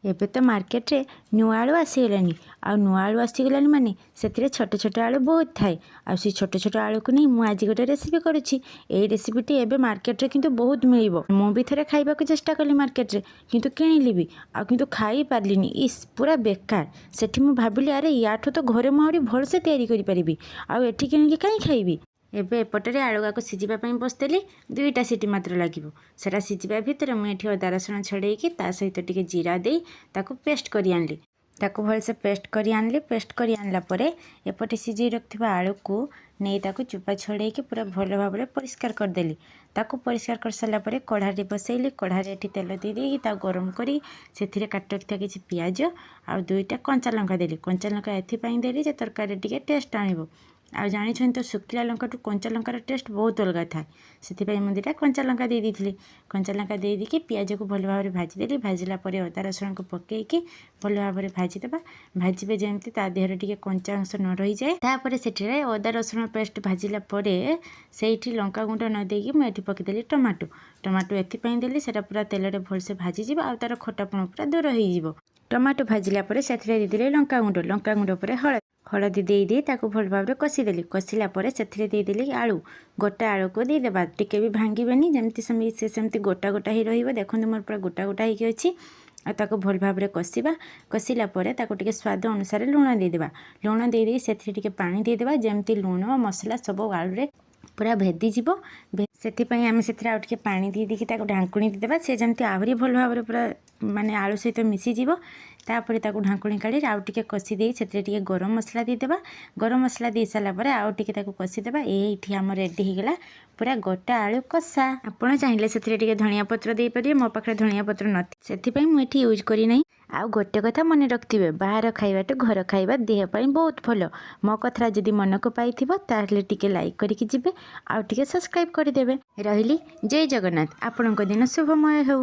ଏବେ ତ ମାର୍କେଟରେ ନୂଆ ଆଳୁ ଆସିଗଲାଣି। ଆଉ ନୂଆ ଆଳୁ ଆସିଗଲାଣି ମାନେ ସେଥିରେ ଛୋଟ ଛୋଟ ଆଳୁ ବହୁତ ଥାଏ। ଆଉ ସେ ଛୋଟ ଛୋଟ ଆଳୁକୁ ନେଇ ମୁଁ ଆଜି ଗୋଟେ ରେସିପି କରୁଛି। ଏଇ ରେସିପିଟି ଏବେ ମାର୍କେଟରେ କିନ୍ତୁ ବହୁତ ମିଳିବ। ମୁଁ ବି ଥରେ ଖାଇବାକୁ ଚେଷ୍ଟା କଲି ମାର୍କେଟରେ, କିନ୍ତୁ କିଣିଲି ବି ଆଉ, କିନ୍ତୁ ଖାଇପାରିଲିନି। ଇସ୍, ପୁରା ବେକାର। ସେଠି ମୁଁ ଭାବିଲି, ଆରେ ୟାଠୁ ତ ଘରେ ମୁଁ ଆହୁରି ଭଲସେ ତିଆରି କରିପାରିବି, ଆଉ ଏଠି କିଣିକି କାହିଁ ଖାଇବି? ଏବେ ଏପଟରେ ଆଳୁକୁ ସିଝିବା ପାଇଁ ବସିଦେଲି। ଦୁଇଟା ସିଟି ମାତ୍ର ଲାଗିବ। ସେଟା ସିଝିବା ଭିତରେ ମୁଁ ଏଠି ଅଦା ରସୁଣ ଛଡ଼େଇକି, ତା ସହିତ ଟିକେ ଜିରା ଦେଇ ତାକୁ ପେଷ୍ଟ କରି ଆଣିଲି। ତାକୁ ଭଲସେ ପେଷ୍ଟ କରି ଆଣିଲି। ପେଷ୍ଟ କରି ଆଣିଲା ପରେ ଏପଟେ ସିଝେଇ ରଖିଥିବା ଆଳୁକୁ ନେଇ ତାକୁ ଚୋପା ଛଡ଼େଇକି ପୁରା ଭଲ ଭାବରେ ପରିଷ୍କାର କରିଦେଲି। ତାକୁ ପରିଷ୍କାର କରିସାରିଲା ପରେ କଢ଼ାରେ ବସେଇଲି। କଢ଼ାରେ ଏଠି ତେଲ ଦେଇ ଦେଇକି ତାକୁ ଗରମ କରି ସେଥିରେ କାଟି ରଖିଥିବା କିଛି ପିଆଜ ଆଉ ଦୁଇଟା କଞ୍ଚା ଲଙ୍କା ଦେଲି। କଞ୍ଚା ଲଙ୍କା ଏଥିପାଇଁ ଦେଲି ଯେ ତରକାରୀରେ ଟିକେ ଟେଷ୍ଟ ଆଣିବ। ଆଉ ଜାଣିଛନ୍ତି ତ, ଶୁଖିଲା ଲଙ୍କାଠୁ କଞ୍ଚା ଲଙ୍କାର ଟେଷ୍ଟ ବହୁତ ଅଲଗା ଥାଏ। ସେଥିପାଇଁ ମୁଁ ଦୁଇଟା କଞ୍ଚା ଲଙ୍କା ଦେଇ ଦେଇଥିଲି। କଞ୍ଚା ଲଙ୍କା ଦେଇ ଦେଇକି ପିଆଜକୁ ଭଲ ଭାବରେ ଭାଜିଦେଲି। ଭାଜିଲା ପରେ ଅଦା ରସୁଣକୁ ପକାଇକି ଭଲ ଭାବରେ ଭାଜିଦେବା। ଭାଜିବେ ଯେମିତି ତା ଦେହରେ ଟିକେ କଞ୍ଚା ଅଂଶ ନ ରହିଯାଏ। ତାପରେ ସେଠିରେ ଅଦା ରସୁଣ ପେଷ୍ଟ ଭାଜିଲା ପରେ ସେଇଠି ଲଙ୍କା ଗୁଣ୍ଡ ନ ଦେଇକି ମୁଁ ଏଠି ପକାଇଦେଲି ଟମାଟୋ। ଟମାଟୋ ଏଥିପାଇଁ ଦେଲି, ସେଇଟା ପୁରା ତେଲରେ ଭଲସେ ଭାଜିଯିବ ଆଉ ତା'ର ଖଟାପଣ ପୁରା ଦୂର ହେଇଯିବ। ଟମାଟୋ ଭାଜିଲା ପରେ ସେଥିରେ ଦେଇଦେଲି ଲଙ୍କା ଗୁଣ୍ଡ। ଲଙ୍କା ଗୁଣ୍ଡ ପରେ ହଳଦୀ। ହଳଦୀ ଦେଇ ଦେଇ ତାକୁ ଭଲ ଭାବରେ କଷିଦେଲି। କଷିଲା ପରେ ସେଥିରେ ଦେଇଦେଲି ଆଳୁ। ଗୋଟା ଆଳୁକୁ ଦେଇଦେବା। ଟିକେ ବି ଭାଙ୍ଗିବେନି, ଯେମିତି ସେମିତି ସେ ସେମିତି ଗୋଟା ଗୋଟା ହେଇ ରହିବ। ଦେଖନ୍ତୁ, ମୋର ପୁରା ଗୋଟା ଗୋଟା ହେଇକି ଅଛି। ଆଉ ତାକୁ ଭଲ ଭାବରେ କଷିବା। କଷିଲା ପରେ ତାକୁ ଟିକେ ସ୍ୱାଦ ଅନୁସାରେ ଲୁଣ ଦେଇଦେବା। ଲୁଣ ଦେଇ ଦେଇ ସେଥିରେ ଟିକେ ପାଣି ଦେଇଦେବା, ଯେମିତି ଲୁଣ ମସଲା ସବୁ ଆଳୁରେ ପୁରା ଭେଦିଯିବ। ସେଥିପାଇଁ ଆମେ ସେଥିରେ ଆଉ ଟିକେ ପାଣି ଦେଇ ଦେଇକି ତାକୁ ଢାଙ୍କୁଣୀ ଦେଇଦେବା, ସେ ଯେମିତି ଆହୁରି ଭଲ ଭାବରେ ପୁରା ମାନେ ଆଳୁ ସହିତ ମିଶିଯିବ। ତାପରେ ତାକୁ ଢାଙ୍କୁଣୀ କାଢ଼ି ଆଉ ଟିକେ କଷି ଦେଇ ସେଥିରେ ଟିକେ ଗରମ ମସଲା ଦେଇଦେବା। ଗରମ ମସଲା ଦେଇ ସାରିଲା ପରେ ଆଉ ଟିକେ ତାକୁ କଷିଦେବା। ଏଇଠି ଆମର ରେଡ଼ି ହେଇଗଲା ପୁରା ଗୋଟା ଆଳୁ କଷା। ଆପଣ ଚାହିଁଲେ ସେଥିରେ ଟିକେ ଧନିଆ ପତ୍ର ଦେଇପାରିବେ। ମୋ ପାଖରେ ଧନିଆ ପତ୍ର ନଥିଲା, ସେଥିପାଇଁ ମୁଁ ଏଠି ୟୁଜ୍ କରିନାହିଁ। ଆଉ ଗୋଟେ କଥା ମନେ ରଖିଥିବେ, ବାହାର ଖାଇବାଠୁ ଘର ଖାଇବା ଦେହ ପାଇଁ ବହୁତ ଭଲ। ମୋ କଥାଟା ଯଦି ମନକୁ ପାଇଥିବ, ତାହେଲେ ଟିକେ ଲାଇକ୍ କରିକି ଯିବେ ଆଉ ଟିକେ ସବସ୍କ୍ରାଇବ୍ କରିଦେବେ। ରହିଲି, ଜୟ ଜଗନ୍ନାଥ। ଆପଣଙ୍କ ଦିନ ଶୁଭମୟ ହେଉ।